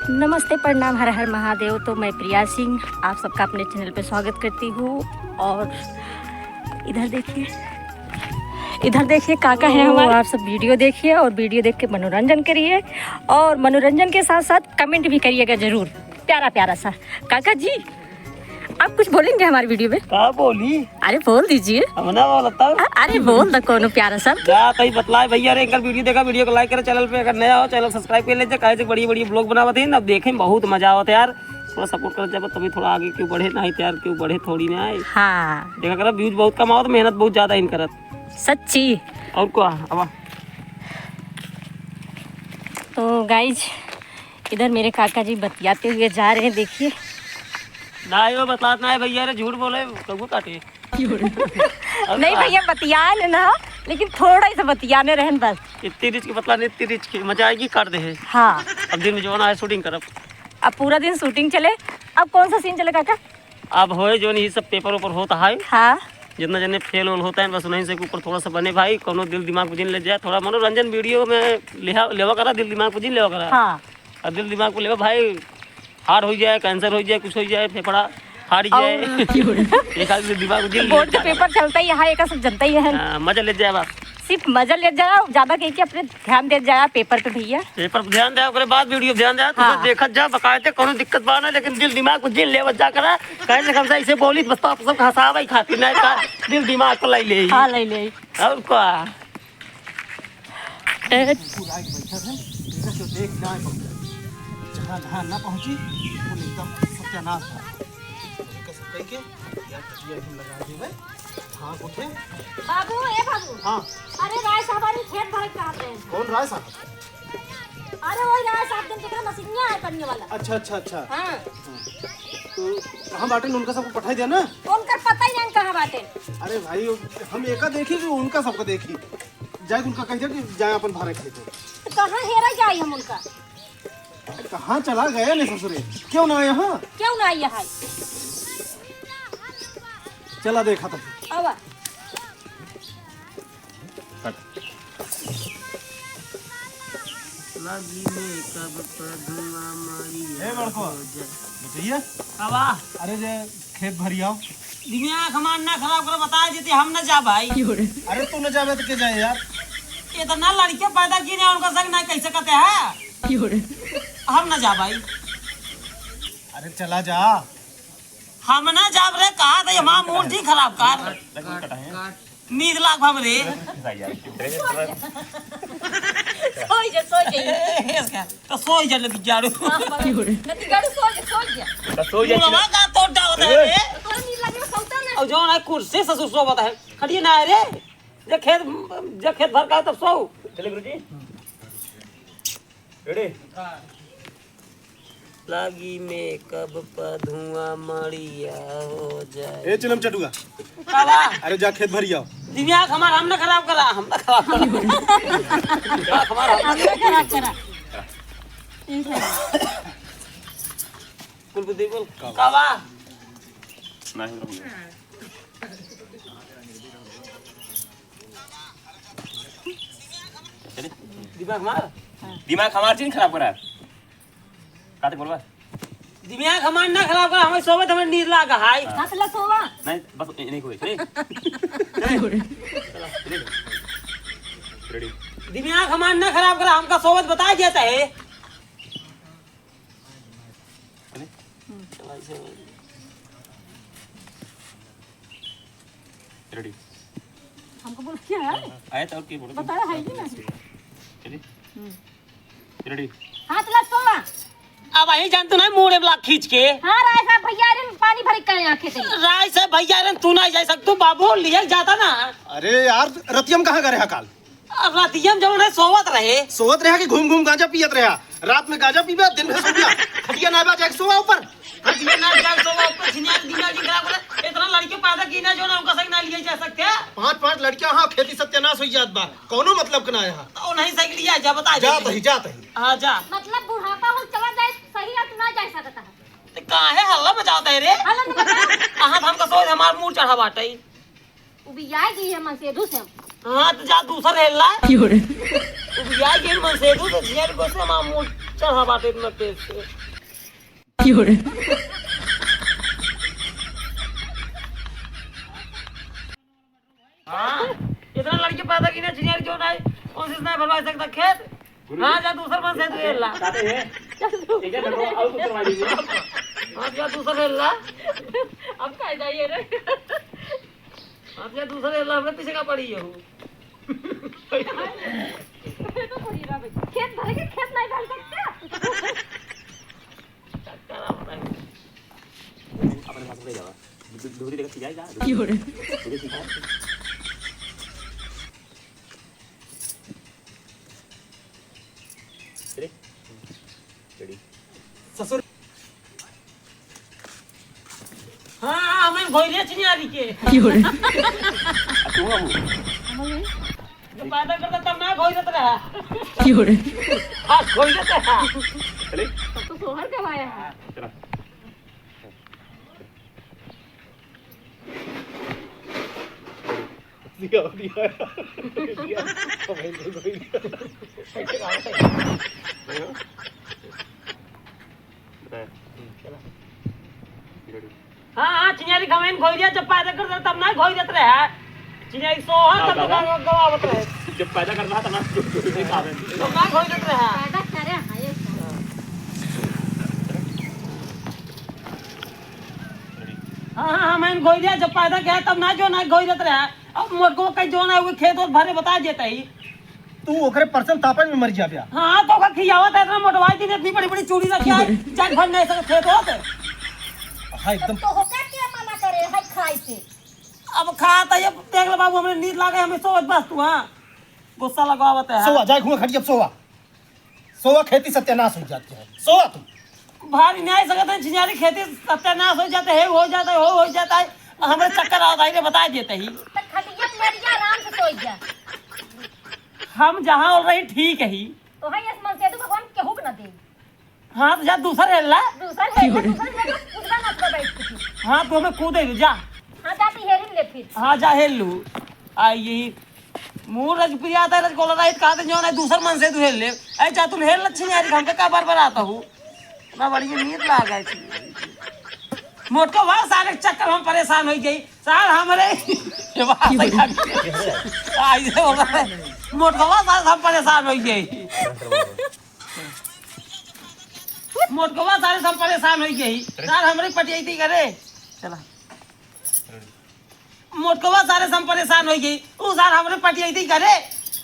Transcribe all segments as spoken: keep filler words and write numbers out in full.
नमस्ते, प्रणाम, हर हर महादेव। तो मैं प्रिया सिंह आप सबका अपने चैनल पे स्वागत करती हूँ। और इधर देखिए, इधर देखिए, काका है हमारे। आप सब वीडियो देखिए और वीडियो देख के मनोरंजन करिए, और मनोरंजन के साथ साथ कमेंट भी करिएगा जरूर, प्यारा प्यारा सा। काका जी, आप कुछ बोलेंगे हमारे वीडियो में? का बोली? अरे बोल दीजिए। हम ना बोलता। अ-, अरे बोल दो कोनो प्यारा सा। जा तई बतलाए भैया रे, इनकर वीडियो देखा, वीडियो को लाइक करे, चैनल पे अगर नया हो चैनल सब्सक्राइब कर लीजिए, काहे से बड़ी बड़ी ब्लॉग बनावत है ना, देखे में बहुत मजा आवत है यार। थोड़ा सपोर्ट करत जाबो तभी थोड़ा आगे क्यों बढ़े, नहीं तो यार क्यों बढ़े थोड़ी ना आए। हाँ। देखा करा व्यूज बहुत कम आवत, मेहनत बहुत ज्यादा इन करत। सच्ची। और का अब तो गाइज, इधर मेरे काका जी बतियाते हुए जा रहे हैं, देखिए। ना, ये बतलात ना है भैया रे, झूठ बोले, कौआ काटे। नहीं भैया, बतियान ना, लेकिन थोड़ा ही से बतियाने रहन बस। इतनी रिच के बतला नहीं, इतनी रिच के मजा आएगी, काट दे है। हाँ। अब दिन में जो ना है, शूटिंग करब। अब पूरा दिन शूटिंग चले। अब कौन सा सीन चले काका? अब होए जो नहीं, सब पेपर ऊपर होता है। हाँ। जितना जने फेल वेल होता है, बस उन्हीं से ऊपर थोड़ा सा बने भाई, कोनो दिल दिमाग को जिन ले जाए, थोड़ा मनोरंजन वीडियो में लेहा, लेवा करा, दिल दिमाग को जिन लेवा करा। हाँ। और दिल दिमाग को लेवा भाई, हार्ट हो जाए, कैंसर हो जाए, कुछ हो जाए, फेफड़ा फाट और जाए। एक आदमी दिमाग को जिन बोर्ड के लेता है। पेपर चलता ही है, एक सब जनता ही है। हाँ, मजा ले जाए बस। सिर्फ मजा ले जाओ, ज्यादा कह के अपने ध्यान दे जाया पेपर पे भैया। पेपर पे ध्यान दे, ओकरे बाद वीडियो पे ध्यान दे। तू हाँ। बस देखत जा, बकायदे कोनो दिक्कत बा ना, लेकिन दिल दिमाग को जिन लेवत जा करा। कहे से कम से ऐसे बोली, बस तो आप सब हंसावे ही खातिर, नहीं का दिल दिमाग को लाई ले। हाँ, लाई ले। और का? ए। तू लाइक बैठल है, इधर से देख ना आए पहुंचे। जहाँ, जहाँ ना पहुंची, वो एकदम सत्यानाश है। इनका सब कह के, यार, टिटिया एकदम लगा देवे। हाँ, उठे। बाबू, ए बाबू। हाँ। अरे, राय साहब, अरे, खेत भरे के कहत रहे हैं। कौन राय साहब? अरे, वही राय साहब, जन जेकरा मशीनिया है करने वाला। अच्छा, अच्छा, अच्छा। हाँ। तो कहाँ बाटे, उनका सबको पठाई देना। उनकर पता ही नहीं कहाँ बाटे। अरे भाई, हम एका देखी कि उनका सबको देखी। जाए उनका कह दे कि जाए अपन भारे खेते। तो कहाँ हेरा जाई हम उनका? अरे, कहाँ चला गया ले ससुरे? क्यों ना आया? हाँ? क्यों ना आया है? चला देखा तो। आवा। लगी मेकअप पर धुआं मारी हे बड़को, हो जा। बचैया? का बा? अरे जे खेत भरियाव। दिमाग हमार ना खराब करो, बता देते हम ना जा भाई। अरे तू ना जाबे तो के जाए यार? इतना लड़के पैदा की नहीं, उनका संग ना कैसे कहते हैं? हम ना जा भाई। अरे चला जा। हम ना जाब रे, कहा था हमार मूड ही खराब कर। नींद लाग भाव रे। सोई जा, सोई जा। तो सोई जा, नती जाड़ू। हाँ, बाबा। नती जाड़ू, सोई जा, सोई जा। तो सोई जा, मुड़वा का तोड़ डाल दे रे। तोरा नींद लगे, सोता ना। और जो ना कुर्सी से सुसो बता है, खड़िए ना है रे। जब खेत, जब खेत भर का है तब सो। चले गुरुजी। रेडी? लागी मेकअप पर धुआं मड़िया हो जाए। ए चिलम चटुआ। का बा? अरे जा खेत भरियाव। दिमाग हमार हम ना खराब करा, हम ना खराब करा। दिमाग हमार हम ना खराब करा। कुल बुद्धि बोल। का बा? नहीं, रुक जा। दिमाग हमार? दिमाग हमार चीज खराब करा। का ते बोलबा? दिमाग हमार ना खराब करा, हमें सोवे तो हमें नींद लाग हाय। हंस ला सोवा। नहीं, बस ये नहीं कोई। चले। चले। रेडी। दिमाग हमार ना खराब करा, हमका सोवत बता देता है। चले। रेडी। हमको बोल क्या है? आया था और क्या बोला? बताया है ही ना। चलिए। हम्म। रेडी। हाथ ला सोवा। अब वही जान तू ना मुड़े ब्लॉक खींच के। हाँ, राय साहब भैया रे पानी भर के आंखें से। राय साहब भैया रे तू ना जा सकतू बाबू, लिए जाता ना। अरे यार, रतियम कहाँ गए रहा काल? रतियम जौन है सोवत रहे। सोवत रहा कि घूम घूम गांजा पियत रहा? रात में गांजा पीबे, दिन में सोबिया। खटिया ना बा, जाके सोवा ऊपर। खटिया ना जाके सोवा ऊपर, छिनिया के दिमाग ही खराब करे। इतना लड़के पैदा की ना जो ना उनका संग ना लिए जा सकते हैं। पांच पांच लड़कियां, हाँ, खेती सत्यानाश हो जात बा, कौनो मतलब के ना यहाँ। तो नहीं सही लिया जा, बता जा दे। तही, जा तही। हाँ, जा। मतलब बुढ़ापा हो चला जाए, सही है, तू ना जा सकता है। तो काहे हल्ला मचावता है रे? हल्ला न मचाओ। कहाँ था हमका सोच, हमार मूड चढ़ा बाटे। उबियाए गई है मन से, दूसरे हम। हाँ, तो जा दूसर हेल ला। क्यों रे? उबिया के मन से दू तो झियारी को से मामू चढ़ा बाटे इतना तेज से। क्यों रे? हाँ, इतना लड़के पैदा की ना झियारी जो नहीं, कोशिश नहीं भरवा सकता खेत। हाँ, जा दूसर मन से तू एला। काटे है। एक जन को और दूसर वाली में। हाँ, जा दूसर एला। अब कहाँ जाइए रे? हाँ, जा दूसर एला, हमरे पीछे का पड़ी है वो। तो पड़ी रहा भाई। खेत भरे के खेत नहीं भर सकते। चक्कर आ रहा है। अपने पास ले जावा। दू-, दूसरी जगह से जाएगा। क्यों रे? दूसरी सीधा। चले? Ready? ससुर। हाँ, हाँ, हमें घोइरिया चिनियारी के। क्यों रे? आ, तू बाबू। जो पैदा करता तब ना घोइरत रहा। क्यों रे? हाँ, घोइरत रहा। चले? तब तो सोहर कब आया है? चला। दिया, दिया। दिया। बताया। हाँ, हाँ, चिनियारी गवेन घोइरिया जब पैदा करता तब ना घोइरत रहे। चिनियारी सोहर हाँ, तब बाबा। गवा-, गवावत रहे। जब पैदा करता था ना, तब ना घोइरत रहे। पैदा करे हैं, ये सब। हाँ, हाँ, हाँ, मैं घोइरिया जब पैदा किया तब ना जो ना घोइरत रहे। अब मोटको कहीं जो ना हुए खेत और भरे बता देता ही। तू ओकरे परसन तापन में मर जाबे। हाँ, तो ओकर खियावत है इतना मोटवाई दिन इतनी बड़ी-बड़ी चूड़ी रखी है, जग भर नहीं सकत खेत होत। हाँ, एकदम। तो होकर के मना करे है खाए से? अब खा त ये देख ले बाबू, हमरे नींद लागे, हमें सोच बस तू, हाँ। गुस्सा लगावत है। सोवा, जाए घूमे खटिया पे सोवा। सोवा, खेती सत्यानाश हो जाती है। सोवा तू। भारी न्याय सकत है, झिझारी खेती सत्यानाश हो जाते है, हो जाता है, हो, हो जाता है। हमरे चक्कर आवत है, ये बता देते ही। तो खटिया पे लेट जा, आराम से सोई जा। हम जहाँ और रही ठीक है ही। तो है, यस मन से तो भगवान केहू के ना दे। हाँ, तो जा दूसर हेल ला। दूसर हेल ला, दूसर हेल ला, कूदबा ना तो बैठ के फिर। हाँ, तो हमें कूदे दे, जा। हाँ, जा, तू हेरिन ले फिर। हाँ, जा हेल लू। आ, यही मूल रजप्रिया आता है, रजगोला रहित, कहा थे, जो ना दूसर मन से तू हेल ले। ऐ जा, तू हेल अच्छी नहीं आ रही, हमके का बार बार आता हूँ। ना बड़ी नींद लाग गई थी। मोटको बा सारे चक्कर हम परेशान हो गई। सार हमरे, ये बात है। आ, ये बोल रहा है। मोटको बा सारे हम परेशान हो गई। मोटकवा सारे सब परेशान होइ गई। सार हमरे पटियाई थी करे। चला। मोटकवा सारे सब परेशान होइ गई। उ सार हमरे पटियाई थी करे।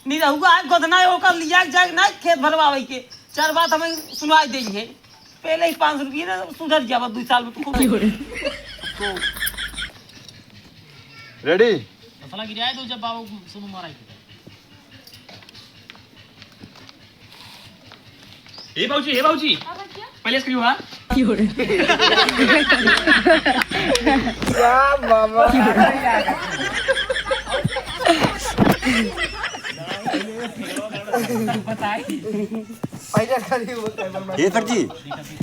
निरहुआ है गोदना है, ओकर लिया के जाए ना खेत भरवावे के। चार बात हमें सुनाई देई है। पहले ही पाँच सौ रुपये ना सुधर जावा दो साल में तू। Ready? मसाला गिराए दो जब बाबू सुनो मारा ही। ए बाबूजी, ए बाबूजी, हाँ, भैया। पहले इसको यूं, हाँ। क्या मामा? बताई। पहले खाली वो कर दो। ये सर जी,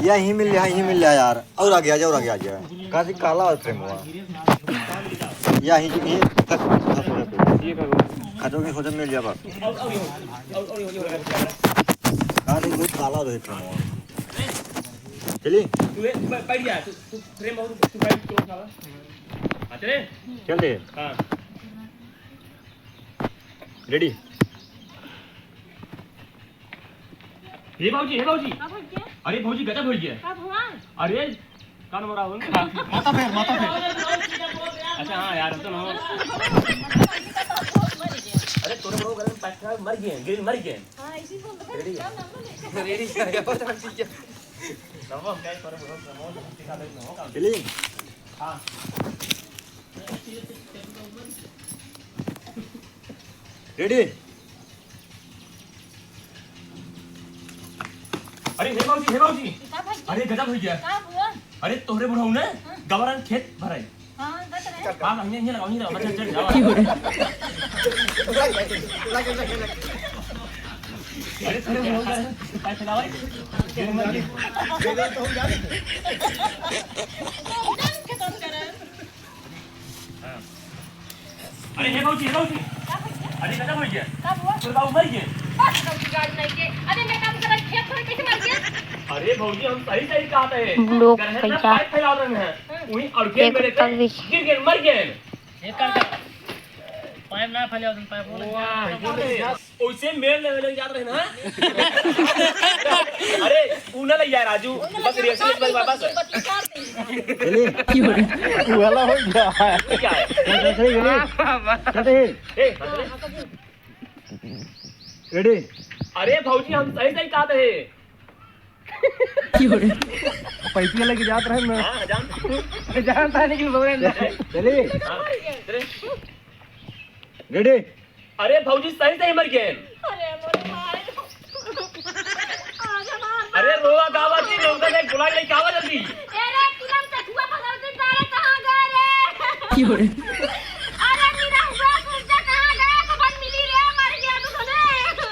या यहीं मिल लिया, यहीं मिल लिया यार। और आगे आ जा, और आगे आ जा। काफी काला और frame हुआ। या यहीं, यहीं तक खतों के खोजन मिल जाबा। काफी बहुत काला और frame हुआ। चली? तू ए, तू बै-, बैठ जा, तू, तू frame और तू बैठ, तू उठा ला। हाँ, चले? चल दे। हाँ। Ready? हे बाबूजी, हे बाबूजी। का भइया? अरे भौजी, गजब होइ गया। का भगवान? अरे, का नंबर आवा? माथा फेर, माथा फेर। अच्छा, हाँ यार, हम तो ना। अरे, तोरे बड़ो घर में पैसा मर गए, गिर मर गए। हाँ, इसी को तो ready है। Ready है, बहुत ठीक है। नंबर हम क्या है, तोरे बड़ो घर में सिखा दे, होगा। चलिए। हाँ। Ready? अरे, हे बाबूजी, हे बाबूजी। का भइया? अरे, गजब होइ गया। का हुआ? अरे, तोहरे बुढ़ऊ ने हाँ। गवारन खेत भराई। हाँ, गत रहे। हाँ, हाँ, ये, ये लगाओ, ये लगाओ, बस, चल, चल, जाओ। अरे, तोहरे बुढ़ऊ ने पैसे लगाओ। हाँ। अरे, हे बाबूजी, हे बाबूजी। का भइया? अरे, गजब होइ गया। का हुआ? तोर बाबू मर गए। बस, गलती गाड़ी नहीं के। अरे, मैं काम करत खेत में कैसे मर गया? अरे भौजी, हम सही सही कहत है। लोग गरहन में पैसा पाइप फैला रहे हैं। वहीं अड़के एक मेरे पे पब्लिक। गिर गए, मर गए। एक काम कर, पाइप ना फैलाओ तुम, पाइप वो लग गया। वाह, ये तो ओइसे मेल लेवे लग जात रहे ना। अरे, ऊ ना ले यार, राजू, बस रिएक्शन एक बार वापस है। चलिए। क्यों रे? तू वाला हो गया। क्या है? चल, चल, चल, चल। ए, हंस रहे? रेडी? अरे भौजी, हम सही सही कहत है। क्यों रे? पैसे लेके जात रहे ना। हाँ, जानता। जानता है, लेकिन बोले ना। चलिए। हाँ, चले। रेडी? अरे भौजी, सही सही मर गए। अरे मोरे भाई। आज हमार अरे रोवा गावा की नौका से बुला के लेके आवा जल्दी। ए रे, किरण चटुआ भगवती तारे कहाँ गए रे? क्यों रे? अरे निरहुआ कुर्जा कहाँ गया? तो बन मिली रे, मर गया तू तो रे।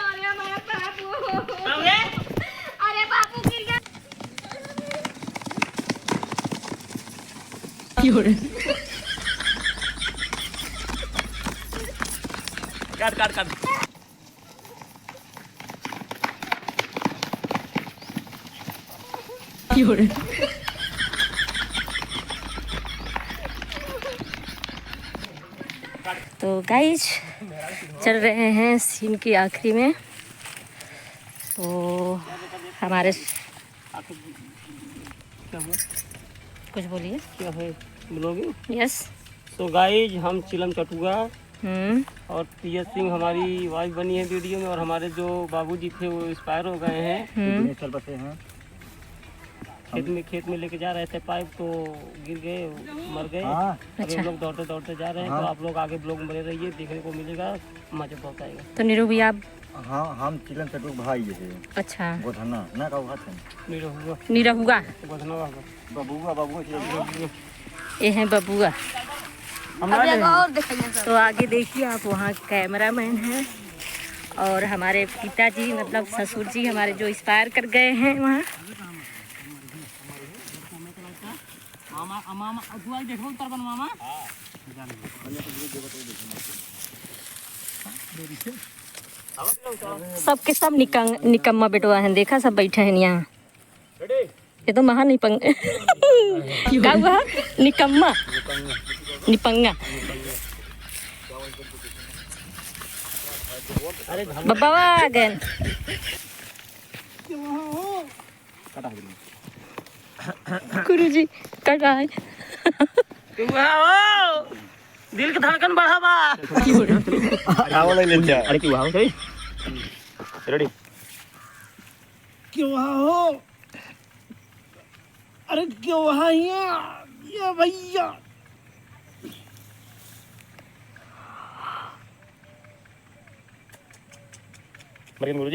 अरे हमारा बाबू। अरे बाबू गिर गया। क्यों रे? काट, काट, काट। क्यों रे? तो गाइस, चल रहे हैं सीन की आखिरी में। तो हमारे आखिर क्या हुआ? कुछ बोलिए। क्या है? ब्लॉगिंग? यस। तो गाइज, हम चिलम चटुआ हम्म। और पीएस सिंह हमारी वाइफ बनी है वीडियो में, और हमारे जो बाबूजी थे वो एक्सपायर हो गए हैं। हम्म। भुवनेश्वर बसे हैं। खेत में, खेत में लेके जा रहे थे पाइप, तो गिर गए, मर गए। हाँ। अभी अच्छा। हम लोग दौड़ते दौड़ते जा रहे हैं, हाँ। तो आप लोग आगे ब्लॉग में बने रहिए, देखने को मिलेगा, मजा बहुत आएगा। तो नीरू भैया, आप हाँ, हम चिलम चटुआ भाई है। अच्छा। गोधना, ना का हुआ था? निरहुआ। निरहुआ। गोधना बाबा। बबुआ, बबुआ, चिलम चटुआ। ये हैं बबुआ। हम अब ना एक जाएंगे। और देखेंगे सब। तो आगे देखिए आप, वहाँ कैमरामैन हैं और हमारे पिताजी, मतलब ससुर जी हमारे जो एक्सपायर कर गए हैं वहाँ। मामा, मामा, तू आई देखो उत्तर बन मामा। सबके सब निकंग-, निकम्मा बेटवा हैं, देखा सब बैठे हैं यहाँ। ये तो महा निपंग-, का हुआ? निकम्मा। निपंगा। बब्बा आ गए। गुरुजी, का गाय? तू आओ, दिल के धड़कन बढ़ा बा। का बोले ले जा? अरे, तू आओ, सही? रेडी? क्यों हो? अरे, क्यों है ये? ये भैया। मरियम गुरुजी।